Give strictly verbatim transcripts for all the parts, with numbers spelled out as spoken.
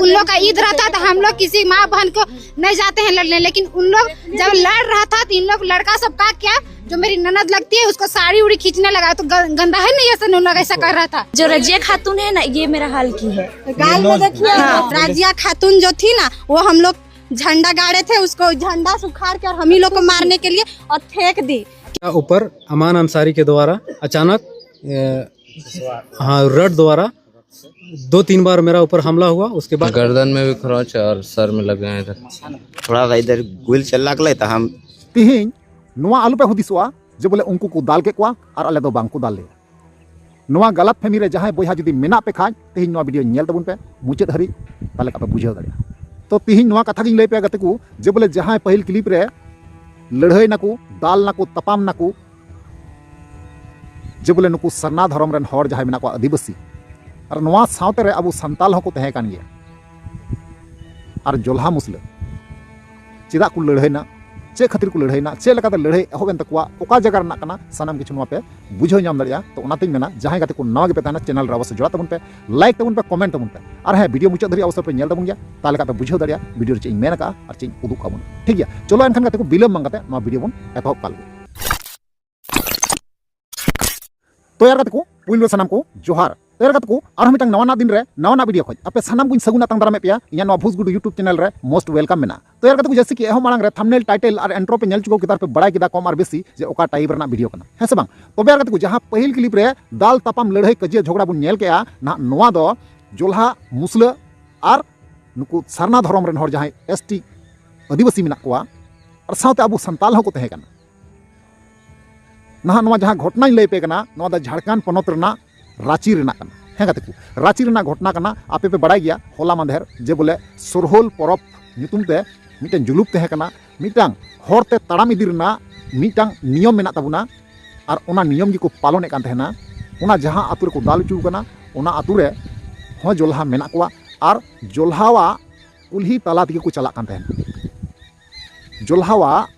उन लोग का ईद रहता तो हम लोग किसी माँ बहन को नहीं जाते हैं लड़ने, लेकिन उन लोग जब लड़ रहा था तो इन लोग लड़का सब का क्या, जो मेरी ननद लगती है, उसको साड़ी उड़ी खींचने लगा। तो ग- गंदा है नहीं, ऐसा उन लोग ऐसा कर रहा था। जो रजिया खातून है ना, ये मेरा हाल की है। गाल में देखिए, हाँ। राजिया खातून जो थी ना, वो हम लोग झंडा गाड़े थे, उसको झंडा से उखाड़ के और हम ही लोग को मारने के लिए और फेंक दी। ऊपर अमान अंसारी के द्वारा अचानक, अ, हाँ, रड द्वारा दो तीन बार मेरा ऊपर हमला हुआ। उसके बाद गर्दन में भी खरोंच और सर में लग गए हैं इधर। थोड़ा सा इधर गोली चलने लगा तो हम ᱛᱤᱦᱤᱧ ᱱᱚᱣᱟ ᱟᱞᱚᱯᱮ ᱦᱩᱫᱤᱥᱚᱜᱼᱟ ᱡᱮ ᱵᱚᱞᱮ ᱩᱱᱠᱩ ᱠᱚ ᱫᱟᱞ ᱠᱮᱫ ᱠᱚᱣᱟ ᱟᱨ ᱟᱞᱮ ᱫᱚ ᱵᱟᱝ ᱠᱚ ᱫᱟᱞ ᱞᱮᱭᱟ᱾ ᱱᱚᱣᱟ ᱜᱟᱞᱟᱛ ᱯᱷᱮᱢᱤ ᱨᱮ ᱡᱟᱦᱟᱸᱭ ᱵᱚᱭᱦᱟ ᱡᱩᱫᱤ ᱢᱮᱱᱟᱜ ᱯᱮ ᱠᱷᱟᱡ, ᱛᱮᱦᱮᱧ ᱱᱚᱣᱟ ᱵᱷᱤᱰᱤᱭᱳ ᱧᱮᱞ ᱛᱟᱵᱚᱱ ᱯᱮ ᱢᱩᱪᱟᱹᱫ ᱦᱟᱹᱨᱤᱡ, ᱛᱟᱦᱞᱮ ᱠᱷᱟᱡ ᱯᱮ ᱵᱩᱡᱷᱟᱹᱣ ᱫᱟᱲᱮᱭᱟᱜᱼᱟ᱾ ᱛᱚ ᱛᱮᱦᱮᱧ ᱱᱚᱣᱟ ᱠᱟᱛᱷᱟ ᱜᱤᱧ ᱞᱟᱹᱭ ᱯᱮᱭᱟ ᱜᱟᱛᱮ ᱠᱚ, ᱡᱮ ᱵᱚᱞᱮ ᱡᱟᱦᱟᱸᱭ ᱯᱟᱹᱦᱤᱞ ᱠᱞᱤᱯ ᱨᱮ ᱞᱟᱹᱲᱦᱟᱹᱭ ᱱᱟᱠᱚ, ᱫᱟᱞ ᱱᱟᱠᱚ, ᱛᱟᱯᱟᱢ ᱱᱟᱠᱚ, ᱡᱮ ᱵᱚᱞᱮ ᱱᱩᱠᱩ ᱥᱟᱨᱱᱟ ᱫᱷᱚᱨᱚᱢ ᱨᱮᱱ ᱦᱚᱲ ᱡᱟᱦᱟᱸᱭ ᱢᱮᱱᱟᱜ ᱠᱚᱣᱟ ᱟᱹᱫᱤᱵᱟᱹᱥᱤ, ᱟᱨ ᱱᱚᱣᱟ ᱥᱟᱶᱛᱟ ᱨᱮ ᱟᱵᱚ ᱥᱟᱱᱛᱟᱞ ᱦᱚᱸᱠᱚ ᱛᱟᱦᱮᱸ ᱠᱟᱱ ᱜᱮᱭᱟ᱾ ᱟᱨ ᱡᱚᱞᱦᱟ ᱢᱩᱥᱞᱟᱹ ᱪᱮᱫᱟᱜ ᱠᱚ ᱞᱟᱹᱲᱦᱟᱹᱭᱱᱟ, ᱪᱮᱫ ᱠᱷᱟᱹᱛᱤᱨ ᱠᱚ ᱞᱟᱹᱲᱦᱟᱹᱭᱱᱟ, ᱪᱮᱫ ᱞᱮᱠᱟᱛᱮ ᱞᱟᱹᱲᱦᱟᱹᱭ ᱮᱦᱚᱵ ᱮᱱ ᱛᱟᱠᱚᱣᱟ, ᱚᱠᱟ ᱡᱟᱭᱜᱟ ᱨᱮᱱᱟᱜ ᱠᱟᱱᱟ, ᱥᱟᱱᱟᱢ ᱠᱤᱪᱷᱩ ᱱᱚᱣᱟ ᱯᱮ ᱵᱩᱡᱷᱟᱹᱣ ᱧᱟᱢ ᱫᱟᱲᱮᱭᱟᱜᱼᱟ᱾ ᱛᱚ ᱚᱱᱟᱛᱤᱧ ᱢᱮᱱᱟ, ᱡᱟᱦᱟᱸᱭ ᱜᱟᱛᱮ ᱠᱚ ᱱᱟᱣᱟ ᱜᱮᱯᱮ ᱛᱟᱦᱮᱱᱟ, ᱪᱮᱱᱮᱞ ᱨᱮ ᱚᱵᱚᱥᱥᱳᱭ ᱡᱚᱲᱟᱜ ᱛᱟᱵᱚᱱ ᱯᱮ, ᱞᱟᱭᱤᱠ ᱛᱟᱵᱚᱱ ᱯᱮ, ᱠᱚᱢᱮᱱᱴ ᱛᱟᱵᱚᱱ ᱯᱮ, ᱟᱨ ᱦᱮᱸ, ᱵᱷᱤᱰᱤᱭᱳ ᱢᱩᱪᱟᱹᱫ ᱫᱷᱟᱹᱨᱤᱡ ᱚᱵᱚᱥᱥᱳᱭ ᱯᱮ ᱧᱮᱞ ᱛᱟᱵᱚᱱ ᱜᱮᱭᱟ, ᱛᱟᱦᱚᱞᱮ ᱠᱷᱟᱱ ᱯᱮ ᱵᱩᱡᱷᱟᱹᱣ ᱫᱟᱲᱮᱭᱟᱜᱼᱟ ᱵᱷᱤᱰᱤᱭᱳ ᱨᱮ ᱪᱮᱫ ᱤᱧ ᱢᱮᱱ ᱟᱠᱟᱫᱼᱟ ᱟᱨ ᱪᱮᱫ ᱤᱧ ᱩᱫᱩᱜ ᱠᱟᱜ ᱵᱚᱱᱟ᱾ ᱴᱷᱤᱠ ᱜᱮᱭᱟ, ᱪᱚᱞᱚ ᱮᱱᱠᱷᱟᱱ ᱜᱟᱛᱮ ᱠᱚ, ᱵᱤᱞᱚᱢ ᱵᱟᱝ ᱠᱟᱛᱮ ᱱᱚᱣᱟ ᱵᱷᱤᱰᱤᱭᱳ ᱵᱚᱱ ᱮᱛᱚᱦᱚᱵ ᱠᱟᱜ ᱞᱮᱜᱮ᱾ ᱛᱚ ᱭᱟᱨ ᱜᱟᱛᱮ ᱠᱚ, ᱯᱩᱭᱞᱩ ᱨᱮ ᱥᱟᱱᱟᱢ ᱠᱚ ᱡᱚᱦᱟᱨ᱾ ᱛᱚ ᱭᱟᱨ ᱜᱟᱛᱮ ᱠᱚ, ᱟᱨᱦᱚᱸ ᱢᱤᱫᱴᱟᱝ ᱱᱟᱣᱟ ᱱᱟᱜ ᱫᱤᱱ ᱨᱮ ᱱᱟᱣᱟ ᱱᱟᱜ ᱵᱷᱤᱰᱤᱭᱳ ᱠᱷᱚᱡ ᱟᱯᱮ ᱥᱟᱱᱟᱢ ᱠᱚᱧ ᱥᱟᱹᱜᱩᱱ ᱟᱛᱟᱝ ᱫᱟᱨᱟᱢᱮᱫ ᱯᱮᱭᱟ ᱤᱧᱟᱹᱜ ᱱᱚᱣᱟ ᱵᱷᱩᱥᱜᱩᱰᱩ YouTube ᱪᱮᱱᱮᱞ ᱨᱮ most welcome ᱢᱮᱱᱟᱜᱼᱟ᱾ ᱛᱚ ᱭᱟᱨ ᱜᱟᱛᱮ ᱠᱚ, ᱡᱮᱭᱥᱮ ᱠᱤ ᱮᱦᱚᱵ ᱢᱟᱲᱟᱝ ᱨᱮ ᱛᱷᱟᱢᱵᱱᱮᱞ, ᱴᱟᱭᱴᱮᱞ ᱟᱨ ᱤᱱᱴᱨᱳ ᱯᱮ ᱧᱮᱞ ᱪᱩᱠᱟᱹᱣ ᱠᱮᱫᱟ, ᱯᱮ ᱵᱟᱲᱟᱭ ᱠᱮᱫᱟ ᱠᱚᱢ ᱟᱨ ᱵᱮᱥᱤ ᱡᱮ ᱚᱠᱟ ᱴᱟᱭᱤᱯ ᱨᱮᱱᱟᱜ ᱵᱷᱤᱰᱤᱭᱳ ᱠᱟᱱᱟ, ᱦᱮᱸ ᱥᱮ ᱵᱟᱝ? ᱛᱚᱵᱮ ᱭᱟᱨ ᱜᱟᱛᱮ ᱠᱚ, ᱡᱟᱦᱟᱸ ᱯᱟᱹᱦᱤᱞ ᱠᱞᱤᱯ ᱨᱮ ᱫᱟᱞ ᱛᱟᱯᱟᱢ ᱞᱟᱹᱲᱦᱟᱹᱭ ᱠᱟᱹᱡᱤᱭᱟᱹ ᱡᱷᱚᱜᱽᱲᱟ ᱵᱚᱱ ᱧᱮᱞ ᱠᱮᱜᱼᱟ, ᱱᱟᱦᱟᱜ ᱱᱚᱣᱟ ᱫᱚ ᱡᱚᱞᱦᱟ ᱢᱩᱥᱞᱟᱹ ᱟᱨ ᱱᱩᱠᱩ ᱥᱟᱨᱱᱟ ᱫᱷᱚᱨᱚᱢ ᱨᱮᱱ ᱦᱚᱲ ᱡᱟᱦᱟᱸᱭ ᱮᱥ ᱴᱤ ᱟᱹᱫᱤᱵᱟᱹᱥᱤ ᱢᱮᱱᱟᱜ ᱠᱚᱣᱟ ᱟᱨ ᱥᱟᱶᱛᱮ ᱟᱵᱚ ᱥᱟᱱᱛᱟᱞ ᱦᱚᱸᱠᱚ ᱛᱟᱦᱮᱸ ᱠᱟᱱᱟ᱾ ᱱᱟᱦᱟᱜ ᱱᱚᱣᱟ ᱡᱟᱦᱟᱸ ᱜᱷᱚᱴᱚᱱᱟᱧ ᱞᱟᱹᱭ ᱯᱮ ᱠᱟᱱᱟ, ᱱᱚᱣᱟ ᱫᱚ ᱡᱷᱟᱲᱠᱷᱚᱸᱰ ᱯᱚᱱᱚᱛ ᱨᱮᱱᱟᱜ ᱨᱟᱸᱪᱤ ᱨᱮᱱᱟᱜ ᱠᱟᱱᱟ᱾ ᱦᱮᱸ ᱜᱟᱛᱮ ᱠᱚ, ᱨᱟᱸᱪᱤ ᱨᱮᱱᱟᱜ ᱜᱷᱚᱴᱚᱱᱟ ᱠᱟᱱᱟ᱾ ᱟᱯᱮ ᱯᱮ ᱵᱟᱲᱟᱭ ᱜᱮᱭᱟ, ᱦᱚᱞᱟ ᱢᱟᱫᱷᱮᱨ ᱡᱮ ᱵᱚᱞᱮ ᱥᱚᱨᱦᱳᱞ ᱯᱚᱨᱚᱵᱽ ᱧᱩᱛᱩᱢ ᱛᱮ ᱢᱤᱫᱴᱮᱱ ᱡᱩᱞᱩᱯ ᱛᱟᱦᱮᱸ ᱠᱟᱱᱟ, ᱢᱤᱫᱴᱟᱝ ᱦᱚᱨᱛᱮ ᱛᱟᱲᱟᱢ ᱤᱫᱤ ᱨᱮᱱᱟᱜ ᱢᱤᱫᱴᱟᱝ ᱱᱤᱭᱚᱢ ᱢᱮᱱᱟᱜ ᱛᱟᱵᱚᱱᱟ, ᱟᱨ ᱚᱱᱟ ᱱᱤᱭᱚᱢ ᱜᱮᱠᱚ ᱯᱟᱞᱚᱱᱮᱫ ᱠᱟᱱ ᱛᱟᱦᱮᱱᱟ᱾ ᱚᱱᱟ ᱡᱟᱦᱟᱸ ᱟᱛᱳ ᱨᱮᱠᱚ ᱫᱟᱞ ᱦᱚᱪᱚ ᱠᱟᱱᱟ, ᱚᱱᱟ ᱟᱛᱳ ᱨᱮ ᱦᱚᱸ ᱡᱚᱞᱦᱟ ᱢᱮᱱᱟᱜ ᱠᱚᱣᱟ, ᱟᱨ ᱡᱚᱞᱦᱟᱣᱟᱜ ᱠᱩᱞᱦᱤ ᱛᱟᱞᱟ ᱛᱮᱜᱮ ᱠᱚ ᱪᱟᱞᱟᱜ ᱠᱟᱱ ᱛᱟᱦᱮᱱᱟ᱾ ᱡᱚᱞᱦᱟᱣᱟᱜ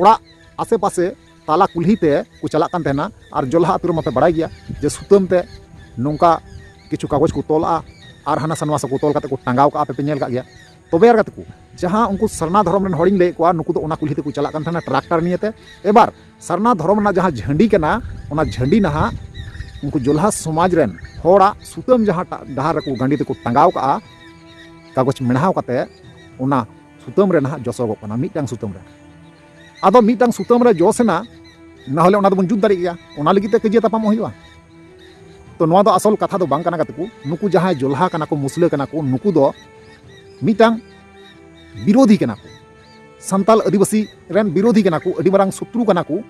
ᱚᱲᱟᱜ ᱟᱥᱮ ᱯᱟᱥᱮ ᱛᱟᱞᱟ ᱠᱩᱞᱦᱤ ᱛᱮ ᱠᱚ ᱪᱟᱞᱟᱜ ᱠᱟᱱ ᱛᱟᱦᱮᱱᱟ᱾ ᱟᱨ ᱡᱚᱞᱦᱟ ᱟᱹᱛᱩ ᱨᱮ ᱢᱟᱯᱮ ᱵᱟᱲᱟᱭ ᱜᱮᱭᱟ ᱡᱮ ᱥᱩᱛᱟᱹᱢ ᱛᱮ ᱱᱚᱝᱠᱟ ᱠᱤᱪᱷᱩ ᱠᱟᱜᱚᱡᱽ ᱠᱚ ᱛᱚᱞᱟᱜᱼᱟ, ᱟᱨ ᱦᱟᱱᱟ ᱥᱟ ᱱᱚᱣᱟ ᱥᱟ ᱠᱚ ᱛᱚᱞ ᱠᱟᱛᱮ ᱠᱚ ᱴᱟᱸᱜᱟᱣ ᱠᱟᱜᱼᱟ, ᱟᱯᱮ ᱯᱮ ᱧᱮᱞ ᱠᱟᱜ ᱜᱮᱭᱟ᱾ ᱛᱚᱵᱮ ᱟᱨ ᱜᱟᱛᱮ ᱠᱚ, ᱡᱟᱦᱟᱸ ᱩᱱᱠᱩ ᱥᱟᱨᱱᱟ ᱫᱷᱚᱨᱚᱢ ᱨᱮᱱ ᱦᱚᱲᱤᱧ ᱞᱟᱹᱭᱮᱫ ᱠᱚᱣᱟ, ᱱᱩᱠᱩ ᱫᱚ ᱚᱱᱟ ᱠᱩᱞᱦᱤ ᱛᱮᱠᱚ ᱪᱟᱞᱟᱜ ᱠᱟᱱ ᱛᱟᱦᱮᱱᱟ ᱴᱨᱟᱠᱴᱟᱨ ᱱᱤᱭᱮᱛᱮ᱾ ᱮᱵᱟᱨ ᱥᱟᱨᱱᱟ ᱫᱷᱚᱨᱚᱢ ᱨᱮᱱᱟᱜ ᱡᱟᱦᱟᱸ ᱡᱷᱟᱹᱱᱰᱤ ᱠᱟᱱᱟ, ᱚᱱᱟ ᱡᱷᱟᱹᱱᱰᱤ ᱱᱟᱦᱟᱜ ᱩᱱᱠᱩ ᱡᱚᱞᱦᱟ ᱥᱚᱢᱟᱡᱽ ᱨᱮᱱ ᱦᱚᱲᱟᱜ ᱥᱩᱛᱟᱹᱢ ᱡᱟᱦᱟᱸ ᱴᱟ-, ᱰᱟᱦᱟᱨ ᱨᱮᱠᱚ ᱜᱟᱸᱰᱤ ᱛᱮᱠᱚ ᱴᱟᱸᱜᱟᱣ ᱠᱟᱜᱼᱟ, ᱠᱟᱜᱚᱡᱽ ᱢᱮᱲᱦᱟᱣ ᱠᱟᱛᱮ, ᱚᱱᱟ ᱥᱩᱛᱟᱹᱢ ᱨᱮ ᱱᱟᱦᱟᱜ ᱡᱚᱥᱚᱜᱚᱜ ᱠᱟᱱᱟ, ᱢᱤᱫᱴᱟᱝ ᱥᱩᱛᱟᱹᱢ ᱨᱮ᱾ ᱟᱫᱚ ᱢᱤᱫᱴᱟᱝ ᱥᱩᱛᱟᱹᱢ ᱨᱮ ᱡᱚᱥ ᱮᱱᱟ, ᱱᱟ ᱦᱚᱞᱮ ᱚᱱᱟ ᱫᱚᱵᱚᱱ ᱡᱩᱛ ᱫᱟᱲᱮᱭᱟᱜ ᱜᱮᱭᱟ, ᱚᱱᱟ ᱞᱟᱹᱜᱤᱫ ᱛᱮ ᱠᱟᱹᱡᱤᱭᱟᱹ ᱛᱟᱯᱟᱢᱚᱜ ᱦᱩᱭᱩᱜᱼᱟ᱾ ᱛᱚ ᱱᱚᱣᱟ ᱫᱚ ᱟᱥᱚᱞ ᱠᱟᱛᱷᱟ ᱫᱚ ᱵᱟᱝ ᱠᱟᱱᱟ ᱜᱟᱛᱮ ᱠᱚ᱾ ᱱᱩᱠᱩ ᱡᱟᱦᱟᱸᱭ ᱡᱚᱞᱦᱟ ᱠᱟᱱᱟ ᱠᱚ, ᱢᱩᱥᱞᱟᱹ ᱠᱟᱱᱟ ᱠᱚ, ᱱᱩᱠᱩ ᱫᱚ ᱢᱤᱫᱴᱟᱝ ᱵᱤᱨᱳᱫᱷᱤ ᱠᱟᱱᱟ ᱠᱚ, ᱥᱟᱱᱛᱟᱞ ᱟᱹᱫᱤᱵᱟᱹᱥᱤ ᱨᱮᱱ ᱵᱤᱨᱳᱫᱷᱤ ᱠᱟᱱᱟ ᱠᱚ, ᱟᱹᱰᱤ ᱢᱟᱨᱟᱝ ᱥᱚᱛᱨᱩ ᱠᱟᱱᱟ ᱠᱚ᱾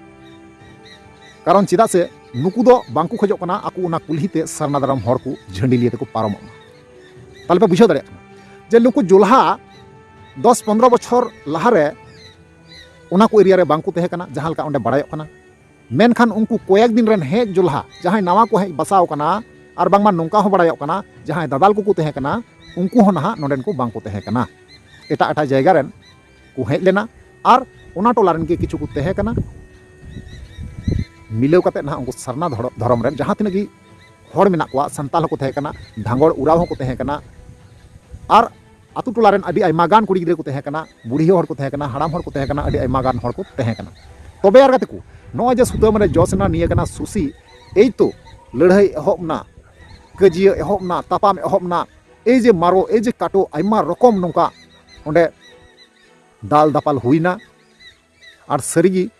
ᱠᱟᱨᱚᱱ ᱪᱮᱫᱟᱜ ᱥᱮ ᱱᱩᱠᱩ ᱫᱚ ᱵᱟᱝ ᱠᱚ ᱠᱷᱚᱡᱚᱜ ᱠᱟᱱᱟ ᱟᱠᱚ ᱚᱱᱟ ᱠᱩᱞᱦᱤ ᱛᱮ ᱥᱟᱨᱱᱟ ᱫᱟᱨᱟᱢ ᱦᱚᱲ ᱠᱚ ᱡᱷᱟᱹᱱᱰᱤ ᱞᱤᱭᱟᱹ ᱛᱮᱠᱚ ᱯᱟᱨᱚᱢᱚᱜ ᱢᱟ᱾ ᱛᱟᱦᱞᱮ ᱯᱮ ᱵᱩᱡᱷᱟᱹᱣ ᱫᱟᱲᱮᱭᱟᱜ ᱠᱟᱱᱟ ᱡᱮ ᱱᱩᱠᱩ ᱡᱚᱞᱦᱟ ᱫᱚᱥ ᱯᱚᱱᱨᱚ ᱵᱚᱪᱷᱚᱨ ᱞᱟᱦᱟᱨᱮ ᱚᱱᱟ ᱠᱚ ᱮᱨᱤᱭᱟ ᱨᱮ ᱵᱟᱝ ᱠᱚ ᱛᱟᱦᱮᱸ ᱠᱟᱱᱟ, ᱡᱟᱦᱟᱸ ᱞᱮᱠᱟ ᱚᱸᱰᱮ ᱵᱟᱲᱟᱭᱚᱜ ᱠᱟᱱᱟ᱾ ᱢᱮᱱᱠᱷᱟᱱ ᱩᱱᱠᱩ ᱠᱚᱭᱮᱠ ᱫᱤᱱ ᱨᱮᱱ ᱦᱮᱡ ᱡᱚᱞᱦᱟ, ᱡᱟᱦᱟᱸᱭ ᱱᱟᱣᱟ ᱠᱚ ᱦᱮᱡ ᱵᱟᱥᱟᱣ ᱠᱟᱱᱟ, ᱟᱨ ᱵᱟᱝᱢᱟ ᱱᱚᱝᱠᱟ ᱦᱚᱸ ᱵᱟᱲᱟᱭᱚᱜ ᱠᱟᱱᱟ, ᱡᱟᱦᱟᱸᱭ ᱫᱟᱫᱟᱞ ᱠᱚᱠᱚ ᱛᱟᱦᱮᱸ ᱠᱟᱱᱟ, ᱩᱱᱠᱩ ᱦᱚᱸ ᱱᱟᱦᱟᱜ ᱱᱚᱰᱮᱱ ᱠᱚ ᱵᱟᱝ ᱠᱚ ᱛᱟᱦᱮᱸ ᱠᱟᱱᱟ, ᱮᱴᱟᱜ ᱮᱴᱟᱜ ᱡᱟᱭᱜᱟ ᱨᱮᱱ ᱠᱚ ᱦᱮᱡ ᱞᱮᱱᱟ᱾ ᱟᱨ ᱚᱱᱟ ᱴᱚᱞᱟ ᱨᱮᱱ ᱜᱮ ᱠᱤᱪᱷᱩ ᱠᱚ ᱛᱟᱦᱮᱸ ᱠᱟᱱᱟ, ᱢᱤᱞᱟᱹᱣ ᱠᱟᱛᱮ ᱱᱟᱦᱟᱜ ᱩᱱᱠᱩ ᱥᱟᱨᱱᱟ ᱫᱷᱚᱨᱚ-, ᱫᱷᱚᱨᱚᱢ ᱨᱮᱱ ᱡᱟᱦᱟᱸ ᱛᱤᱱᱟᱹᱜ ᱜᱮ ᱦᱚᱲ ᱢᱮᱱᱟᱜ ᱠᱚᱣᱟ, ᱥᱟᱱᱛᱟᱞ ᱦᱚᱸᱠᱚ ᱛᱟᱦᱮᱸ ᱠᱟᱱᱟ, ᱫᱷᱟᱸᱜᱚᱲ ᱩᱨᱟᱣ ᱦᱚᱸᱠᱚ ᱛᱟᱦᱮᱸ ᱠᱟᱱᱟ, ᱟᱨ ᱟᱛᱳ ᱴᱚᱞᱟ ᱨᱮᱱ ᱟᱹᱰᱤ ᱟᱭᱢᱟ ᱜᱟᱱ ᱠᱩᱲᱤ ᱜᱤᱫᱽᱨᱟᱹ ᱠᱚ ᱛᱟᱦᱮᱸ ᱠᱟᱱᱟ, ᱵᱩᱲᱦᱤ ᱦᱚᱲ ᱠᱚ ᱛᱟᱦᱮᱸ ᱠᱟᱱᱟ, ᱦᱟᱲᱟᱢ ᱦᱚᱲ ᱠᱚ ᱛᱟᱦᱮᱸ ᱠᱟᱱᱟ, ᱟᱹᱰᱤ ᱟᱭᱢᱟ ᱜᱟᱱ ᱦᱚᱲ ᱠᱚ ᱛᱟᱦᱮᱸ ᱠᱟᱱᱟ᱾ ᱛᱚᱵᱮ ᱟᱨ ᱜᱟᱛᱮ ᱠᱚ, ᱱᱚᱜᱼᱚᱭ ᱡᱮ ᱥᱩᱛᱟᱹᱢ ᱨᱮ ᱡᱚᱥ ᱮᱱᱟ, ᱱᱤᱭᱟᱹ ᱠᱟᱱᱟ ᱥᱩᱥᱤ, ᱮᱭ ᱛᱚ ᱞᱟᱹᱲᱦᱟᱹᱭ ᱮᱦᱚᱵ ᱮᱱᱟ, ᱠᱟᱹᱡᱤᱭᱟᱹ ᱮᱦᱚᱵ ᱮᱱᱟ, ᱛᱟᱯᱟᱢ ᱮᱦᱚᱵ ᱮᱱᱟ, ᱮᱭ ᱡᱮ ᱢᱟᱨᱳ, ᱮᱭ ᱡᱮ ᱠᱟᱴᱳ, ᱟᱭᱢᱟ ᱨᱚᱠᱚᱢ ᱱᱚᱝᱠᱟ ᱚᱸᱰᱮ ᱫᱟᱞ ᱫᱟᱯᱟᱞ ᱦᱩᱭᱱᱟ᱾ ᱟᱨ ᱥᱟᱹᱨᱤᱜᱮ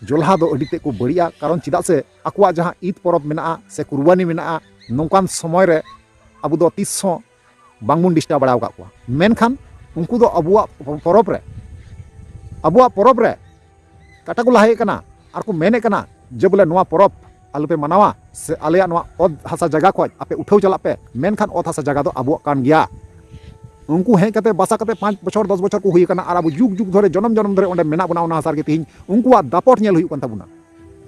ᱡᱚᱞᱦᱟ ᱫᱚ ᱟᱹᱰᱤ ᱛᱮᱫ ᱠᱚ ᱵᱟᱹᱲᱤᱡᱼᱟ, ᱠᱟᱨᱚᱱ ᱪᱮᱫᱟᱜ ᱥᱮ ᱟᱠᱚᱣᱟᱜ ᱡᱟᱦᱟᱸ ᱤᱫ ᱯᱚᱨᱚᱵᱽ ᱢᱮᱱᱟᱜᱼᱟ ᱥᱮ ᱠᱩᱨᱵᱟᱱᱤ ᱢᱮᱱᱟᱜᱼᱟ, ᱱᱚᱝᱠᱟᱱ ᱥᱚᱢᱚᱭ ᱨᱮ ᱟᱵᱚ ᱫᱚ ᱛᱤᱥ ᱦᱚᱸ ᱵᱟᱝᱵᱚᱱ ᱰᱤᱥᱴᱟᱨᱵ ᱵᱟᱲᱟ ᱟᱠᱟᱫ ᱠᱚᱣᱟ᱾ ᱢᱮᱱᱠᱷᱟᱱ ᱩᱱᱠᱩ ᱫᱚ ᱟᱵᱚᱣᱟᱜ ᱯᱚᱨᱚᱵᱽ ᱨᱮ, ᱟᱵᱚᱣᱟᱜ ᱯᱚᱨᱚᱵᱽ ᱨᱮ ᱠᱟᱴᱟ ᱠᱚ ᱞᱟᱦᱟᱭᱮᱫ ᱠᱟᱱᱟ ᱟᱨ ᱠᱚ ᱢᱮᱱᱮᱫ ᱠᱟᱱᱟ ᱡᱮ ᱵᱚᱞᱮ ᱱᱚᱣᱟ ᱯᱚᱨᱚᱵᱽ ᱟᱞᱚᱯᱮ ᱢᱟᱱᱟᱣᱟ, ᱥᱮ ᱟᱞᱮᱭᱟᱜ ᱱᱚᱣᱟ ᱚᱛ ᱦᱟᱥᱟ ᱡᱟᱭᱜᱟ ᱠᱷᱚᱱ ᱟᱯᱮ ᱩᱴᱷᱟᱹᱣ ᱪᱟᱞᱟᱜ ᱯᱮ, ᱢᱮᱱᱠᱷᱟᱱ ᱚᱛ ᱦᱟᱥᱟ ᱡᱟᱭᱜᱟ ᱫᱚ ᱟᱵᱚᱣᱟᱜ ᱠᱟᱱ ᱜᱮᱭᱟ᱾ ᱩᱱᱠᱩ ᱦᱮᱡ ᱠᱟᱛᱮ ᱵᱟᱥᱟ ᱠᱟᱛᱮ ᱯᱟᱸᱪ ᱵᱚᱪᱷᱚᱨ, ᱫᱚᱥ ᱵᱚᱪᱷᱚᱨ ᱠᱚ ᱦᱩᱭ ᱟᱠᱟᱱᱟ ᱟᱨ ᱟᱵᱚ ᱡᱩᱜᱽ ᱡᱩᱜᱽ ᱫᱷᱚᱨᱮ, ᱡᱚᱱᱚᱢ ᱡᱚᱱᱚᱢ ᱫᱷᱚᱨᱮ ᱚᱸᱰᱮ ᱢᱮᱱᱟᱜ ᱵᱚᱱᱟ, ᱚᱱᱟ ᱦᱟᱥᱟ ᱨᱮᱜᱮ ᱛᱮᱦᱮᱧ ᱩᱱᱠᱩᱣᱟᱜ ᱫᱟᱯᱚᱴ ᱧᱮᱞ ᱦᱩᱭᱩᱜ ᱠᱟᱱ ᱛᱟᱵᱚᱱᱟ᱾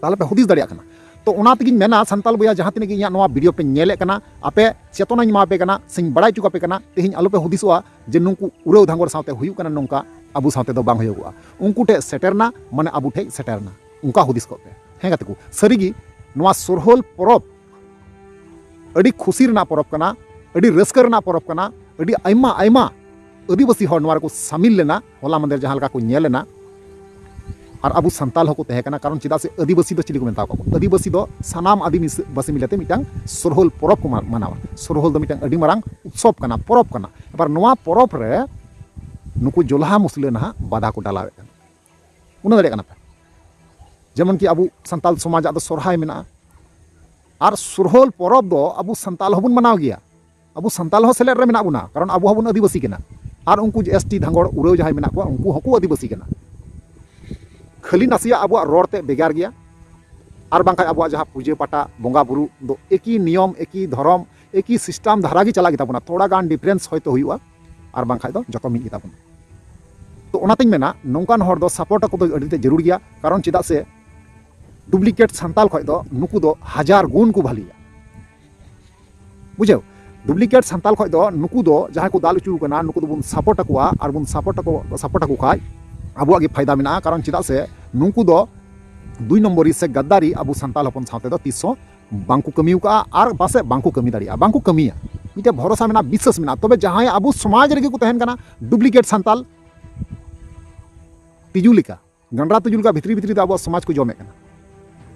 ᱛᱟᱦᱞᱮ ᱯᱮ ᱦᱩᱫᱤᱥ ᱫᱟᱲᱮᱭᱟᱜ ᱠᱟᱱᱟ᱾ ᱛᱚ ᱚᱱᱟ ᱛᱮᱜᱤᱧ ᱢᱮᱱᱟ, ᱥᱟᱱᱛᱟᱞ ᱵᱚᱭᱦᱟ ᱡᱟᱦᱟᱸ ᱛᱤᱱᱟᱹᱜ ᱜᱮ ᱤᱧᱟᱹᱜ ᱱᱚᱣᱟ ᱵᱷᱤᱰᱤᱭᱳ ᱯᱮ ᱧᱮᱞᱮᱫ ᱠᱟᱱᱟ, ᱟᱯᱮ ᱪᱮᱛᱚᱱᱟᱧ ᱮᱢᱟ ᱯᱮ ᱠᱟᱱᱟ ᱥᱮᱧ ᱵᱟᱲᱟᱭ ᱦᱚᱪᱚ ᱠᱟᱯᱮ ᱠᱟᱱᱟ, ᱛᱮᱦᱮᱧ ᱟᱞᱚᱯᱮ ᱦᱩᱫᱤᱥᱚᱜᱼᱟ ᱡᱮ ᱱᱩᱠᱩ ᱩᱨᱟᱹᱣ ᱫᱷᱟᱸᱜᱚᱲ ᱥᱟᱶᱛᱮ ᱦᱩᱭᱩᱜ ᱠᱟᱱᱟ ᱱᱚᱝᱠᱟ, ᱟᱵᱚ ᱥᱟᱶᱛᱮ ᱫᱚ ᱵᱟᱝ ᱦᱩᱭᱩᱜᱚᱜᱼᱟ᱾ ᱩᱱᱠᱩ ᱴᱷᱮᱡ ᱥᱮᱴᱮᱨ ᱱᱟ ᱢᱟᱱᱮ ᱟᱵᱚ ᱴᱷᱮᱡ ᱥᱮᱴᱮᱨ ᱱᱟ, ᱚᱱᱠᱟ ᱦᱩᱫᱤᱥ ᱠᱚᱜ ᱯᱮ᱾ ᱦᱮᱸ ᱜᱟᱛᱮ ᱠᱚ, ᱥᱟᱹᱨᱤᱜᱮ ᱱᱚᱣᱟ ᱥᱚᱨᱦᱚᱞ ᱯᱚᱨᱚᱵᱽ ᱟᱹᱰᱤ ᱠᱷᱩᱥᱤ ᱨᱮᱱᱟᱜ ᱯᱚᱨᱚᱵᱽ ᱠᱟᱱᱟ᱾ ᱟᱹᱰᱤ ᱨᱟᱹᱥᱠᱟᱹ ᱨᱮᱱᱟᱜ ᱯᱚᱨᱚᱵᱽ ᱠᱟᱱᱟ᱾ ᱟᱹᱰᱤ ᱟᱭᱢᱟ ᱟᱭᱢᱟ ᱟᱹᱫᱤᱵᱟᱹᱥᱤ ᱦᱚᱲ ᱱᱚᱣᱟ ᱨᱮᱠᱚ ᱥᱟᱢᱤᱞ ᱞᱮᱱᱟ, ᱦᱚᱞᱟ ᱢᱟᱫᱷᱮᱨ ᱡᱟᱦᱟᱸ ᱞᱮᱠᱟ ᱠᱚ ᱧᱮᱞ ᱮᱱᱟ᱾ ᱟᱨ ᱟᱵᱚ ᱥᱟᱱᱛᱟᱞ ᱦᱚᱸᱠᱚ ᱛᱟᱦᱮᱸ ᱠᱟᱱᱟ, ᱠᱟᱨᱚᱱ ᱪᱮᱫᱟᱜ ᱥᱮ ᱟᱹᱫᱤᱵᱟᱹᱥᱤ ᱫᱚ ᱪᱤᱞᱤ ᱠᱚ ᱢᱮᱛᱟ ᱠᱚᱣᱟ? ᱟᱹᱫᱤᱵᱟᱹᱥᱤ ᱫᱚ ᱥᱟᱱᱟᱢ ᱟᱹᱫᱤᱵᱟᱹᱥᱤ ᱢᱤᱞᱮᱛᱮ ᱢᱤᱫᱴᱟᱝ ᱥᱚᱨᱦᱚᱞ ᱯᱚᱨᱚᱵᱽ ᱠᱚ ᱢᱟ-, ᱢᱟᱱᱟᱣᱟ᱾ ᱥᱚᱨᱦᱚᱞ ᱫᱚ ᱢᱤᱫᱴᱟᱝ ᱟᱹᱰᱤ ᱢᱟᱨᱟᱝ ᱩᱛᱥᱚᱵᱽ ᱠᱟᱱᱟ, ᱯᱚᱨᱚᱵᱽ ᱠᱟᱱᱟ᱾ ᱟᱵᱟᱨ ᱱᱚᱣᱟ ᱯᱚᱨᱚᱵᱽ ᱨᱮ ᱱᱩᱠᱩ ᱡᱚᱞᱦᱟ ᱢᱩᱥᱞᱟᱹ ᱱᱟᱦᱟᱜ ᱵᱟᱫᱷᱟ ᱠᱚ ᱰᱟᱞᱟᱣᱮᱫ ᱠᱟᱱᱟ᱾ ᱩᱱᱟᱹᱜ ᱫᱟᱲᱮᱭᱟᱜ ᱠᱟᱱᱟ ᱯᱮ? ᱡᱮᱢᱚᱱ ᱠᱤ ᱟᱵᱚ ᱥᱟᱱᱛᱟᱞ ᱥᱚᱢᱟᱡᱟᱜ ᱫᱚ ᱥᱚᱨᱦᱟᱭ ᱢᱮᱱᱟᱜᱼᱟ, ᱟᱨ ᱥᱚᱨᱦᱚᱞ ᱯᱚᱨᱚᱵᱽ ᱫᱚ ᱟᱵᱚ ᱥᱟᱱᱛᱟᱞ ᱦᱚᱸᱵᱚᱱ ᱢᱟᱱᱟᱣ ᱜᱮᱭᱟ᱾ ᱟᱵᱚ ᱥᱟᱱᱛᱟᱞ ᱦᱚᱸ ᱥᱮᱞᱮᱫ ᱨᱮ ᱢᱮᱱᱟᱜ ᱵᱚᱱᱟ, ᱠᱟᱨᱚᱱ ᱟᱵᱚ ᱦᱚᱸᱵᱚᱱ ᱟᱹᱫᱤᱵᱟᱹᱥᱤ ᱠᱟᱱᱟ᱾ ᱟᱨ ᱩᱱᱠᱩ ᱮᱥ ᱴᱤ ᱫᱷᱟᱸᱜᱚᱲ ᱩᱨᱟᱹᱣ ᱡᱟᱦᱟᱸᱭ ᱢᱮᱱᱟᱜ ᱠᱚᱣᱟ, ᱩᱱᱠᱩ ᱦᱚᱸᱠᱚ ᱟᱹᱫᱤᱵᱟᱹᱥᱤ ᱠᱟᱱᱟ᱾ ᱠᱷᱟᱹᱞᱤ ᱱᱟᱥᱮᱭᱟᱜ ᱟᱵᱚᱣᱟᱜ ᱨᱚᱲ ᱛᱮ ᱵᱷᱮᱜᱟᱨ ᱜᱮᱭᱟ, ᱟᱨ ᱵᱟᱝᱠᱷᱟᱱ ᱟᱵᱚᱣᱟᱜ ᱡᱟᱦᱟᱸ ᱯᱩᱡᱟᱹ ᱯᱟᱴᱟ, ᱵᱚᱸᱜᱟ ᱵᱩᱨᱩ ᱫᱚ ᱮᱠᱤ ᱱᱤᱭᱚᱢ, ᱮᱠᱤ ᱫᱷᱚᱨᱚᱢ, ᱮᱠᱤ ᱥᱤᱥᱴᱮᱢ ᱫᱷᱟᱨᱟ ᱜᱮ ᱪᱟᱞᱟᱜ ᱜᱮᱛᱟ ᱵᱚᱱᱟ᱾ ᱛᱷᱚᱲᱟ ᱜᱟᱱ ᱰᱤᱯᱷᱟᱨᱮᱱᱥ ᱦᱚᱭᱛᱳ ᱦᱩᱭᱩᱜᱼᱟ, ᱟᱨ ᱵᱟᱝᱠᱷᱟᱱ ᱫᱚ ᱡᱚᱛᱚ ᱢᱤᱫ ᱜᱮᱛᱟ ᱵᱚᱱᱟ᱾ ᱛᱚ ᱚᱱᱟᱛᱤᱧ ᱢᱮᱱᱟ, ᱱᱚᱝᱠᱟᱱ ᱦᱚᱲ ᱫᱚ ᱥᱟᱯᱳᱨᱴ ᱟᱠᱚ ᱫᱚ ᱟᱹᱰᱤ ᱛᱮᱫ ᱡᱟᱹᱨᱩᱲ ᱜᱮᱭᱟ, ᱠᱟᱨᱚᱱ ᱪᱮᱫᱟᱜ ᱥᱮ ᱰᱩᱯᱞᱤᱠᱮᱴ ᱥᱟᱱᱛᱟᱞ ᱠᱷᱚᱱ ᱫᱚ ᱱᱩᱠᱩ ᱫᱚ ᱦᱟᱡᱟᱨ ᱜᱩᱱ ᱠᱚ ᱵᱷᱟᱹᱞᱤᱭᱟ᱾ ᱵᱩᱡᱷᱟᱹᱣ? ᱰᱩᱯᱞᱤᱠᱮᱴ ᱥᱟᱱᱛᱟᱞ ᱠᱷᱚᱱ ᱫᱚ ᱱᱩᱠᱩ ᱫᱚ ᱡᱟᱦᱟᱸᱭ ᱠᱚ ᱫᱟᱞ ᱦᱚᱪᱚ ᱠᱟᱱᱟ, ᱱᱩᱠᱩ ᱫᱚᱵᱚᱱ ᱥᱟᱯᱳᱨᱴ ᱟᱠᱚᱣᱟ, ᱟᱨ ᱵᱚᱱ ᱥᱟᱯᱳᱨᱴ ᱟᱠᱚ, ᱥᱟᱯᱳᱨᱴ ᱟᱠᱚ ᱠᱷᱟᱡ ᱟᱵᱚᱣᱟᱜ ᱜᱮ ᱯᱷᱟᱭᱫᱟ ᱢᱮᱱᱟᱜᱼᱟ᱾ ᱠᱟᱨᱚᱱ ᱪᱮᱫᱟᱜ ᱥᱮ ᱱᱩᱠᱩ ᱫᱚ ᱫᱩᱭ ᱱᱚᱢᱵᱚᱨᱤ ᱥᱮ ᱜᱟᱫᱫᱟᱨᱤ ᱟᱵᱚ ᱥᱟᱱᱛᱟᱞ ᱦᱚᱯᱚᱱ ᱥᱟᱶᱛᱮ ᱫᱚ ᱛᱤᱥ ᱦᱚᱸ ᱵᱟᱝᱠᱚ ᱠᱟᱹᱢᱤ ᱟᱠᱟᱫᱼᱟ, ᱟᱨ ᱯᱟᱥᱮᱡ ᱵᱟᱝᱠᱚ ᱠᱟᱹᱢᱤ ᱫᱟᱲᱮᱭᱟᱜᱼᱟ, ᱵᱟᱝᱠᱚ ᱠᱟᱹᱢᱤᱭᱟ᱾ ᱢᱤᱫᱴᱮᱱ ᱵᱷᱚᱨᱚᱥᱟ ᱢᱮᱱᱟᱜᱼᱟ, ᱵᱤᱥᱥᱟᱥ ᱢᱮᱱᱟᱜᱼᱟ᱾ ᱛᱚᱵᱮ ᱡᱟᱦᱟᱸᱭ ᱟᱵᱚ ᱥᱚᱢᱟᱡᱽ ᱨᱮᱜᱮ ᱠᱚ ᱛᱟᱦᱮᱱ ᱠᱟᱱᱟ, ᱰᱩᱯᱞᱤᱠᱮᱴ ᱥᱟᱱᱛᱟᱞ, ᱛᱤᱡᱩ ᱞᱮᱠᱟ, ᱜᱟᱸᱰᱨᱟ ᱛᱤᱡᱩ ᱞᱮᱠᱟ ᱵᱷᱤᱛᱨᱤ ᱵᱷᱤᱛᱨᱤ ᱛᱮ ᱟᱵᱚᱣᱟᱜ ᱥᱚᱢᱟᱡᱽ ᱠᱚ ᱡᱚᱢᱮᱫ ᱠᱟᱱᱟ᱾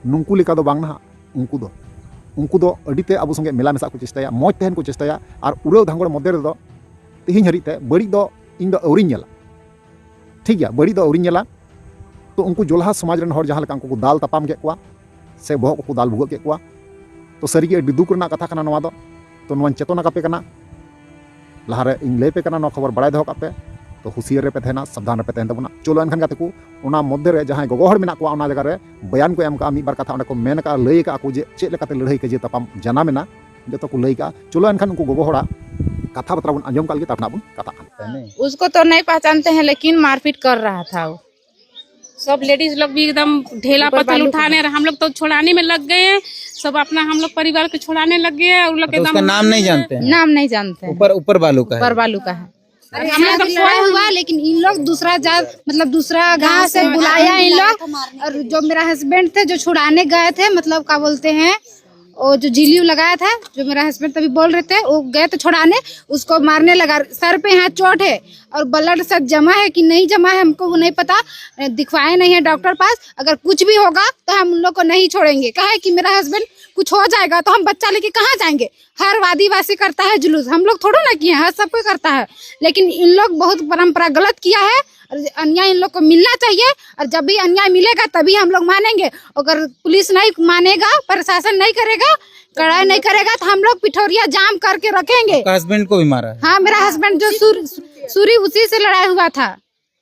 ᱱᱩᱠᱩ ᱞᱮᱠᱟ ᱫᱚ ᱵᱟᱝ ᱱᱟᱦᱟᱜ᱾ ᱩᱱᱠᱩ ᱫᱚ, ᱩᱱᱠᱩ ᱫᱚ ᱟᱹᱰᱤ ᱛᱮ ᱟᱵᱚ ᱥᱚᱸᱜᱮ ᱢᱮᱞᱟ ᱢᱮᱥᱟᱜ ᱠᱚ ᱪᱮᱥᱴᱟᱭᱟ, ᱢᱚᱡᱽ ᱛᱟᱦᱮᱱ ᱠᱚ ᱪᱮᱥᱴᱟᱭᱟ, ᱟᱨ ᱩᱨᱟᱹᱣ ᱫᱷᱟᱸᱜᱚᱲ ᱢᱚᱫᱽᱫᱷᱮ ᱨᱮᱫᱚ ᱛᱮᱦᱮᱧ ᱦᱟᱹᱨᱤᱡ ᱛᱮ ᱵᱟᱹᱲᱤᱡ ᱫᱚ ᱤᱧ ᱫᱚ ᱟᱹᱣᱨᱤᱧ ᱧᱮᱞᱟ᱾ ᱴᱷᱤᱠ ᱜᱮᱭᱟ, ᱵᱟᱹᱲᱤᱡ ᱫᱚ ᱟᱹᱣᱨᱤᱧ ᱧᱮᱞᱟ᱾ ᱛᱚ ᱩᱱᱠᱩ ᱡᱚᱞᱦᱟ ᱥᱚᱢᱟᱡᱽ ᱨᱮᱱ ᱦᱚᱲ ᱡᱟᱦᱟᱸ ᱞᱮᱠᱟ ᱩᱱᱠᱩ ᱠᱚ ᱫᱟᱞ ᱛᱟᱯᱟᱢ ᱠᱮᱫ ᱠᱚᱣᱟ ᱥᱮ ᱵᱚᱦᱚᱜ ᱠᱚᱠᱚ ᱫᱟᱞ ᱵᱷᱩᱜᱟᱹᱜ ᱠᱮᱫ ᱠᱚᱣᱟ, ᱛᱚ ᱥᱟᱹᱨᱤᱜᱮ ᱟᱹᱰᱤ ᱫᱩᱠ ᱨᱮᱱᱟᱜ ᱠᱟᱛᱷᱟ ᱠᱟᱱᱟ ᱱᱚᱣᱟ ᱫᱚ᱾ ᱛᱚ ᱱᱚᱣᱟᱧ ᱪᱮᱛᱚᱱ ᱟᱠᱟᱯᱮ ᱠᱟᱱᱟ, ᱞᱟᱦᱟᱨᱮ ᱤᱧ ᱞᱟᱹᱭ ᱯᱮ ᱠᱟᱱᱟ, ᱱᱚᱣᱟ ᱠᱷᱚᱵᱚᱨ ᱵᱟᱲᱟᱭ ᱫᱚᱦᱚ ᱠᱟᱜ ᱯᱮ᱾ ᱛᱚ ᱦᱩᱥᱤᱭᱟᱹᱨ ᱨᱮᱯᱮ ᱛᱟᱦᱮᱱᱟ, ᱥᱟᱵᱫᱷᱟᱱ ᱨᱮᱯᱮ ᱛᱟᱦᱮᱱ ᱛᱟᱵᱚᱱᱟ᱾ ᱪᱚᱞᱚ ᱮᱱᱠᱷᱟᱱ ᱜᱟᱛᱮ ᱠᱚ, ᱚᱱᱟ ᱢᱚᱫᱽᱫᱷᱮ ᱨᱮ ᱡᱟᱦᱟᱸᱭ ᱜᱚᱜᱚ ᱦᱚᱲ ᱢᱮᱱᱟᱜ ᱠᱚᱣᱟ, ᱚᱱᱟ ᱡᱟᱭᱜᱟ ᱨᱮ ᱵᱚᱭᱟᱱ ᱠᱚ ᱮᱢ ᱠᱟᱜᱼᱟ, ᱢᱤᱫ ᱵᱟᱨ ᱠᱟᱛᱷᱟ ᱚᱸᱰᱮ ᱠᱚ ᱢᱮᱱ ᱠᱟᱜᱼᱟ, ᱞᱟᱹᱭ ᱠᱟᱜᱼᱟ ᱠᱚ ᱡᱮ ᱪᱮᱫ ᱞᱮᱠᱟᱛᱮ ᱞᱟᱹᱲᱦᱟᱹᱭ ᱠᱟᱹᱡᱟᱹ ᱛᱟᱯᱟᱢ ᱡᱟᱱᱟᱢ ᱮᱱᱟ, ᱡᱚᱛᱚ ᱠᱚ ᱞᱟᱹᱭ ᱠᱟᱜᱼᱟ᱾ ᱪᱚᱞᱚ ᱮᱱᱠᱷᱟᱱ ᱩᱱᱠᱩ ᱜᱚᱜᱚ ᱦᱚᱲᱟᱜ ᱠᱟᱛᱷᱟ ᱵᱟᱛᱨᱟ ᱵᱚᱱ ᱟᱸᱡᱚᱢ ᱠᱟᱜ ᱞᱮᱜᱮ, ᱛᱟᱨᱯᱚᱨ ᱱᱟᱜ ᱵᱚᱱ ᱠᱟᱛᱷᱟᱜ ᱠᱟᱱᱟ᱾ उसको तो नहीं पहचानते हैं, लेकिन मारपीट कर रहा था वो। सब लेडीज लोग भी एकदम ढेला ऊपर पत्थर बालू का उठाने है। रहे, हम लोग तो छुड़ाने में लग गए हैं। सब अपना हम लोग परिवार को छुड़ाने लग गए हैं। उन लोग के मतलब उसका एकदम नाम नहीं जानते हैं? नाम नहीं जानते हैं। ऊपर, ऊपर बालू का है। ऊपर बालू का है। अरे हम लोग तो सोए हुआ, लेकिन इन लोग दूसरा जात, मतलब दूसरा गांव से बुलाया इन लोग। और जो मेरा हस्बैंड थे, जो छुड़ाने गए थे, मतलब क्या बोलते हैं, वो जो झिल्ली लगाया था, जो मेरा हस्बैंड तभी बोल रहे थे, वो गए तो छुड़ाने, उसको मारने लगा। सर पे यहाँ चोट है और ब्लड सब जमा है कि नहीं जमा है, हमको वो नहीं पता। दिखवाए नहीं है डॉक्टर पास। अगर कुछ भी होगा तो हम उन लोग को नहीं छोड़ेंगे। कहा है कि मेरा हस्बैंड कुछ हो जाएगा तो हम बच्चा लेके कहाँ जाएंगे? हर आदिवासी करता है जुलूस, हम लोग थोड़ा ना किए हैं, हर सब कोई करता है। लेकिन इन लोग बहुत परंपरा गलत किया है और अन्याय इन लोग को मिलना चाहिए। और जब भी अन्याय मिलेगा तभी हम लोग मानेंगे। अगर पुलिस नहीं मानेगा, प्रशासन नहीं करेगा, कड़ाई नहीं करेगा, तो हम लोग पिठोरिया जाम करके रखेंगे। आपका हस्बैंड को भी मारा है? हाँ, मेरा हस्बैंड जो सूरी, सूरी, उसी से लड़ाई हुआ था।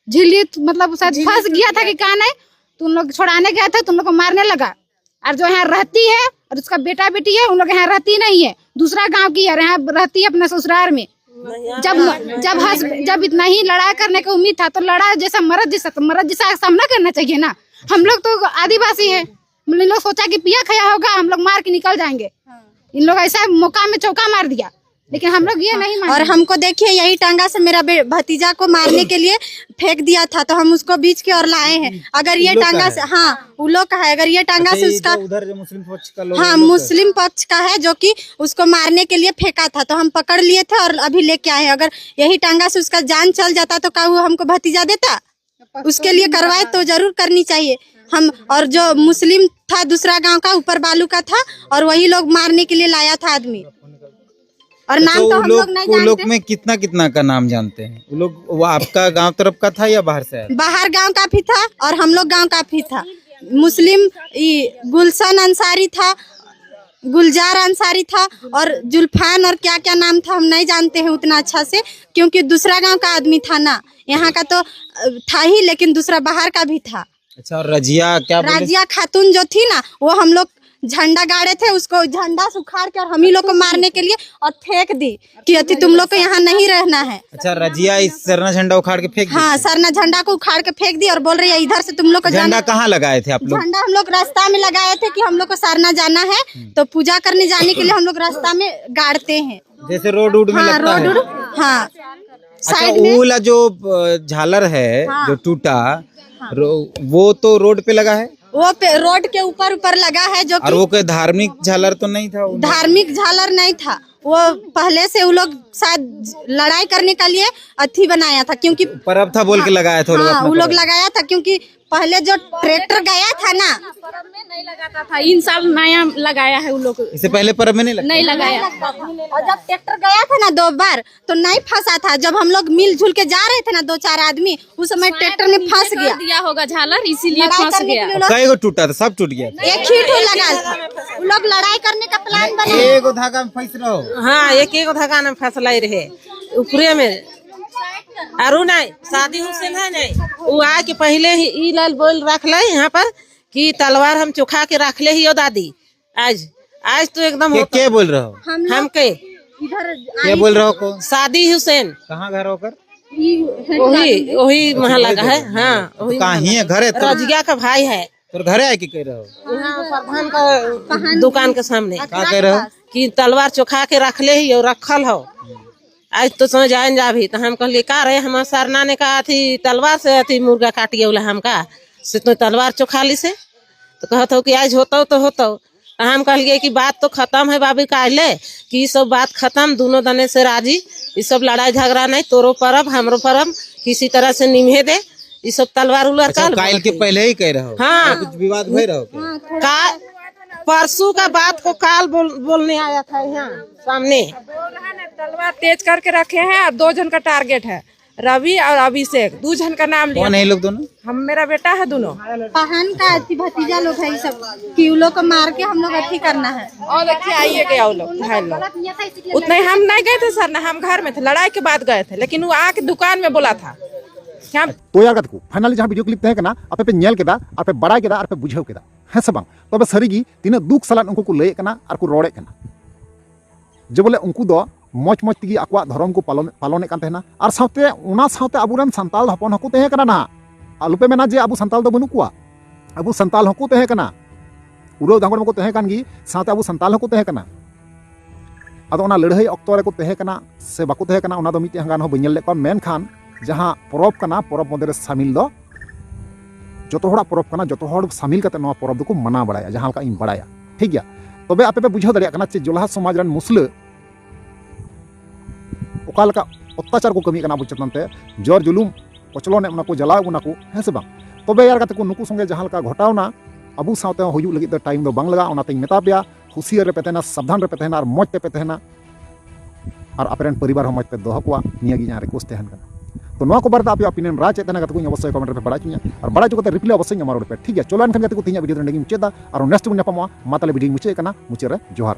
झिल्ली, मतलब शायद फंस गया था कि क्या नहीं, तो उन लोग छुड़ाने गया था, तो उन लोग को मारने लगा। और जो यहाँ रहती है और उसका बेटा बेटी है, उन लोग यहाँ रहती नहीं है, दूसरा गांव की है, यहाँ रहती है अपने ससुराल में। जब जब हस, जब इतना ही लड़ाई करने का उम्मीद था तो लड़ा जैसा मरद जैसा, तो मरद जैसा सामना करना चाहिए ना। हम लोग तो आदिवासी है, मतलब इन लोग सोचा कि पिया खाया होगा, हम लोग मार के निकल जाएंगे। इन लोग ऐसा मौका में चौका मार दिया, लेकिन हम लोग ये नहीं माने। और हमको देखिए, यही टांगा से मेरा बे- भतीजा को मारने के लिए फेंक दिया था, तो हम उसको बीच के और लाए हैं। अगर ये उन लोग का टांगा है? से, हाँ, उन लोग का है। अगर ये टांगा अच्छा, से ये उसका, जो उधर जो मुस्लिम पक्ष का लोग हाँ, हैं, उन लोग का? मुस्लिम पक्ष का है, जो कि उसको मारने के लिए फेंका था, तो हम पकड़ लिए थे और अभी लेके आए हैं। अगर यही टांगा से उसका जान चल जाता तो क्या वो हमको भतीजा देता? उसके लिए कार्रवाई तो जरूर करनी चाहिए। हम, और जो मुस्लिम था दूसरा गांव का, ऊपर बालू का था, और वही लोग मारने के लिए लाया था आदमी। और नाम अच्छा, तो वो हम लोग लोग, नहीं वो लोग जानते। में कितना कितना का नाम जानते हैं? वो लोग, वो आपका गांव तरफ का था या बाहर से आया? बाहर गांव का भी था और हम लोग गांव का भी था। मुस्लिम, ई, गुलशन अंसारी था, गुलजार अंसारी था, और जुल्फान और क्या क्या नाम था, हम नहीं जानते हैं उतना अच्छा से, क्योंकि दूसरा गांव का आदमी था ना। यहाँ का तो अ, था ही, लेकिन दूसरा बाहर का भी था। अच्छा, और रजिया क्या बोले? राजिया खातून जो थी ना, वो हम लोग झंडा गाड़े थे, उसको झंडा से उखाड़ के और हम ही लोग को मारने के लिए और फेंक दी कि अति तुम लोग को यहाँ नहीं रहना है। अच्छा, रजिया इस सरना झंडा उखाड़ के फेंक हाँ, देती? सरना झंडा को उखाड़ के फेंक दी और बोल रही है, इधर से तुम लोग को झंडा जाना। कहाँ लगाए थे आप लोग? झंडा हम लोग रास्ता में लगाए थे कि हम लोग को सरना जाना है, तो पूजा करने जाने के लिए हम लोग रास्ता में गाड़ते हैं। जैसे रोड उड में हाँ, लगता रोड है? उड, हाँ, अच्छा, साइड में। वो वाला जो अ, झालर है, हाँ। जो टूटा, रो, वो तो रोड पे लगा है? वो पे, रोड के ऊपर ऊपर लगा है, जो और कि वो कोई धार्मिक झालर तो नहीं था उनमें? धार्मिक झालर नहीं था, वो पहले से वो लोग शायद लड़ाई करने के लिए अथी बनाया था, क्योंकि परब था बोल के लगाया था वो लोग हाँ, अपना वो लोग परब। लगाया था, क्योंकि पहले जो ट्रैक्टर गया था ना, परब में नहीं लगाता था, इन साल नया लगाया है वो लोग। इससे पहले परब में नहीं लगता? नहीं लगाया। और जब ट्रैक्टर गया था ना दो बार, तो नहीं फंसा था। जब हम लोग मिलजुल के जा रहे थे ना, दो चार आदमी, उस समय ट्रैक्टर में फंस गया। दिया होगा झालर, इसीलिए फंस गया। कई गो टूटा था? सब टूट गया था। एक ही ठो लगा था। वो लोग लड़ाई करने का प्लान बना। एगो धागा में फंस रहो। हाँ, एक एगो धागा में फंसलाई रहे ऊपरे में। अरु नहीं, शादी हुसैन है नहीं, वो आके पहले ही ई लाल बोल रख ले यहाँ पर कि तलवार हम चोखा के रख ले ही हो दादी। आज, आज तो एकदम के, होता के बोल रहे हो? हम लोग हम के इधर के आए बोल रहे हो? कौन? शादी हुसैन। कहाँ घर होकर? ये वही, वही महला का है। हाँ, वही कहाँ ही महला। है? घर है तो? रजिया का भाई है। तो घर आए कि कह रहे हो? यहाँ प्रधान का दुकान के सामने। का कह रहे हो? कि तलवार चोखा के रख ले ही और रखल हो। आज तो समझ आए जा भी, तो हम कहलिए, "का रे, हमार सरना ने का अथी तलवार से अथी मुर्गा काट गया हमका, से तो तलवार चोखा ली से।" तो कहत हो कि आज होतो तो होतो। तो हम कहलिए कि बात तो खत्म है बाबू काले, कि ई सब बात खत्म, दोनों दने से राजी, ई सब लड़ाई झगड़ा नहीं, तोरो परब, हमरो परब, किसी तरह से निम्हे दे, ई सब तलवार उलवार अच्छा, काल काल के बोलती। पहले ही कह रहे हो? हाँ। कुछ विवाद भय रहो क्या? का, परसों का बात को काल बोल, बोलने आया था यहाँ सामने। बोल रहा है ना, तलवार तेज करके रखे हैं और दो जन का टारगेट है, रवि और अभिषेक, दो जन का नाम लिया। कौन है ये लोग दोनों? हम, मेरा बेटा है दोनों। पहन का अथी भतीजा लोग है ये सब, कि उन लोग को मार के हम लोग अथी करना है। और देखिए, आइए गया वो लोग, भाई लोग। उतने हम नहीं गए थे सर, ना हम घर में थे, लड़ाई के बाद गए थे, लेकिन वो आके दुकान में बोला था कि हम तो यार ᱠᱟᱛᱮ ᱠᱚ ᱯᱷᱟᱭᱱᱟᱞᱤ ᱡᱟᱦᱟᱸ ᱵᱷᱤᱰᱤᱭᱳ ᱠᱞᱤᱯ ᱛᱟᱦᱮᱸ ᱠᱟᱱᱟ, ᱟᱯᱮ ᱯᱮ ᱧᱮᱞ ᱠᱮᱫᱟ ᱟᱨ ᱯᱮ ᱵᱟᱲᱟᱭ ᱠᱮᱫᱟ ᱟᱨ ᱯᱮ ᱵᱩᱡᱷᱟᱹᱣ ᱠᱮᱫᱟ, ᱦᱮᱸ ᱥᱮ ᱵᱟᱝ? ᱛᱚᱵᱮ ᱥᱟᱹᱨᱤᱜᱮ ᱛᱤᱱᱟᱹᱜ ᱫᱩᱠ ᱥᱟᱞᱟᱜ ᱩᱱᱠᱩ ᱠᱚ ᱞᱟᱹᱭᱮᱫ ᱠᱟᱱᱟ ᱟᱨ ᱠᱚ ᱨᱚᱲᱮᱫ ᱠᱟᱱᱟ᱾ ᱡᱮ ᱵᱚᱞᱮ ᱩᱱᱠᱩ ᱫᱚ ᱢᱚᱡᱽ ᱢᱚᱡᱽ ᱛᱮᱜᱮ ᱟᱠᱚᱣᱟᱜ ᱫᱷᱚᱨᱚᱢ ᱠᱚ ᱯᱟᱞᱚᱱ, ᱯᱟᱞᱚᱱᱮᱫ ᱠᱟᱱ ᱛᱟᱦᱮᱱᱟ᱾ ᱟᱨ ᱥᱟᱶᱛᱮ, ᱚᱱᱟ ᱥᱟᱶᱛᱮ ᱟᱵᱚᱨᱮᱱ ᱥᱟᱱᱛᱟᱲ ᱦᱚᱯᱚᱱ ᱦᱚᱸᱠᱚ ᱛᱟᱦᱮᱸ ᱠᱟᱱᱟ ᱱᱟᱦᱟᱜ᱾ ᱟᱞᱚᱯᱮ ᱢᱮᱱᱟ ᱡᱮ ᱟᱵᱚ ᱥᱟᱱᱛᱟᱲ ᱫᱚ ᱵᱟᱹᱱᱩᱜ ᱠᱚᱣᱟ, ᱟᱵᱚ ᱥᱟᱱᱛᱟᱲ ᱦᱚᱸᱠᱚ ᱛᱟᱦᱮᱸ ᱠᱟᱱᱟ᱾ ᱩᱨᱟᱹᱣ ᱫᱷᱟᱸᱜᱚᱲ ᱢᱟᱠᱚ ᱛᱟᱦᱮᱸ ᱠᱟᱱ ᱜᱮ, ᱥᱟᱶᱛᱮ ᱟᱵᱚ ᱥᱟᱱᱛᱟᱲ ᱦᱚᱸᱠᱚ ᱛᱟᱦᱮᱸ ᱠᱟᱱᱟ᱾ ᱟᱫᱚ ᱚᱱᱟ ᱞᱟᱹᱲᱦᱟᱹᱭ ᱚᱠᱛᱚ ᱨᱮᱠᱚ ᱛᱟᱦᱮᱸ ᱠᱟᱱᱟ ᱥᱮ ᱵᱟᱠᱚ ᱛᱟᱦᱮᱸ ᱠᱟᱱᱟ, ᱚᱱᱟ ᱫᱚ ᱢᱤᱫᱴᱮᱱ ᱜᱟᱱ ᱦᱚᱸ ᱵᱟᱹᱧ ᱧᱮᱞ ᱞᱮᱫ ᱠᱚᱣᱟ᱾ ᱢᱮᱱᱠᱷᱟᱱ ᱡᱟᱦᱟᱸ ᱯᱚᱨᱚᱵᱽ ᱠᱟᱱᱟ, ᱯᱚᱨᱚᱵᱽ ᱢᱚᱫᱽᱫᱷᱮ ᱨᱮ ᱥᱟᱢᱤᱞ ᱫᱚ ᱡᱚᱛᱚ ᱦᱚᱲᱟᱜ ᱯᱚᱨᱚᱵᱽ ᱠᱟᱱᱟ, ᱡᱚᱛᱚ ᱦᱚᱲ ᱥᱟᱢᱤᱞ ᱠᱟᱛᱮ ᱱᱚᱣᱟ ᱯᱚᱨᱚᱵᱽ ᱫᱚᱠᱚ ᱢᱟᱱᱟᱣ ᱵᱟᱲᱟᱭᱟ, ᱡᱟᱦᱟᱸ ᱞᱮᱠᱟ ᱤᱧ ᱵᱟᱲᱟᱭᱟ᱾ ᱴᱷᱤᱠ ᱜᱮᱭᱟ, ᱛᱚᱵᱮ ᱟᱯᱮ ᱯᱮ ᱵᱩᱡᱷᱟᱹᱣ ᱫᱟᱲᱮᱭᱟᱜ ᱠᱟᱱᱟ ᱡᱮ ᱡᱚᱞᱦᱟ ᱥᱚᱢᱟᱡᱽ ᱨᱮᱱ ᱢᱩᱥᱞᱟᱹ ᱚᱠᱟ ᱞᱮᱠᱟ ᱚᱛᱛᱟᱪᱟᱨ ᱠᱚ ᱠᱟᱹᱢᱤᱭᱮᱫ ᱠᱟᱱᱟ ᱟᱵᱚ ᱪᱮᱛᱟᱱ ᱛᱮ, ᱡᱚᱨ ᱡᱩᱞᱩᱢ ᱠᱚᱪᱞᱚᱱ ᱮᱫ ᱵᱚᱱᱟ ᱠᱚ, ᱡᱟᱞᱟᱣᱮᱫ ᱵᱚᱱᱟ ᱠᱚ, ᱦᱮᱸ ᱥᱮ ᱵᱟᱝ? ᱛᱚᱵᱮ ᱭᱟᱨ ᱜᱟᱛᱮ ᱠᱚ, ᱱᱩᱠᱩ ᱥᱚᱸᱜᱮ ᱡᱟᱦᱟᱸ ᱞᱮᱠᱟ ᱜᱷᱚᱴᱟᱣᱱᱟ, ᱟᱵᱚ ᱥᱟᱶᱛᱮ ᱦᱚᱸ ᱦᱩᱭᱩᱜ ᱞᱟᱹᱜᱤᱫ ᱫᱚ ᱴᱟᱭᱤᱢ ᱫᱚ ᱵᱟᱝ ᱞᱟᱜᱟᱜᱼᱟ᱾ ᱚᱱᱟᱛᱮᱧ ᱢᱮᱛᱟ ᱯᱮᱭᱟ, ᱦᱩᱥᱤᱭᱟᱹᱨ ᱨᱮᱯᱮ ᱛᱟᱦᱮᱱᱟ, ᱥᱟᱵᱫᱷᱟᱱ ᱨᱮᱯᱮ ᱛᱟᱦᱮᱱᱟ ᱟᱨ ᱢᱚᱡᱽ ᱛᱮᱯᱮ ᱛᱟᱦᱮᱱᱟ᱾ ᱟᱨ ᱟᱯᱮ ᱨᱮᱱ ᱯᱚᱨᱤᱵᱟᱨ ᱦᱚᱸ ᱢᱚᱡᱽ ᱯᱮ ᱫᱚᱦᱚ ᱠᱚᱣᱟ, ᱱᱤᱭᱟᱹ ᱜᱮ ᱤᱧᱟᱹᱜ ᱨᱤᱠᱩᱭᱮᱥᱴ ᱛᱟᱦᱮᱱ ᱠᱟᱱᱟ᱾ ᱛᱚ ᱱᱚᱣᱟ ᱠᱚ ᱵᱟᱨᱮᱛᱮ ᱟᱯᱮᱭᱟᱜ ᱚᱯᱤᱱᱤᱭᱚᱱ ᱨᱟᱭ ᱪᱮᱫ ᱛᱟᱦᱮᱱᱟ ᱜᱟᱛᱮ ᱠᱚ, ᱚᱵᱚᱥᱥᱳᱭ ᱠᱚᱢᱮᱱᱴ ᱨᱮᱯᱮ ᱵᱟᱲᱟᱭ ᱦᱚᱪᱚᱧᱟ᱾ ᱟᱨ ᱵᱟᱲᱟᱭ ᱦᱚᱪᱚ ᱠᱟᱛᱮ ᱨᱤᱯᱞᱟᱭ ᱚᱵᱚᱥᱥᱳᱭ ᱧᱟᱢᱟ ᱨᱚᱲ ᱯᱮ, ᱴᱷᱤᱠ ᱜᱮᱭᱟ? ᱪᱚᱞᱚ ᱮᱱᱠᱷᱟᱱ ᱜᱟᱛᱮ ᱠᱚ, ᱛᱮᱦᱮᱧᱟᱜ ᱵᱷᱤᱰᱤᱭᱳ ᱫᱚ ᱱᱚᱸᱰᱮ ᱜᱤᱧ ᱢᱩᱪᱟᱹᱫ ᱮᱫᱟ᱾ ᱟᱨ ᱱᱮᱠᱥᱴ ᱵᱚᱱ ᱧᱟᱯᱟᱢᱚᱜᱼᱟ᱾ ᱢᱟ ᱛᱟᱦᱞᱮ ᱵᱷᱤᱰᱤᱭᱳᱧ ᱢᱩᱪᱟᱹᱫ ᱠᱟᱱᱟ, ᱢᱩᱪᱟᱹᱫ ᱨᱮ ᱡᱚᱦᱟᱨ᱾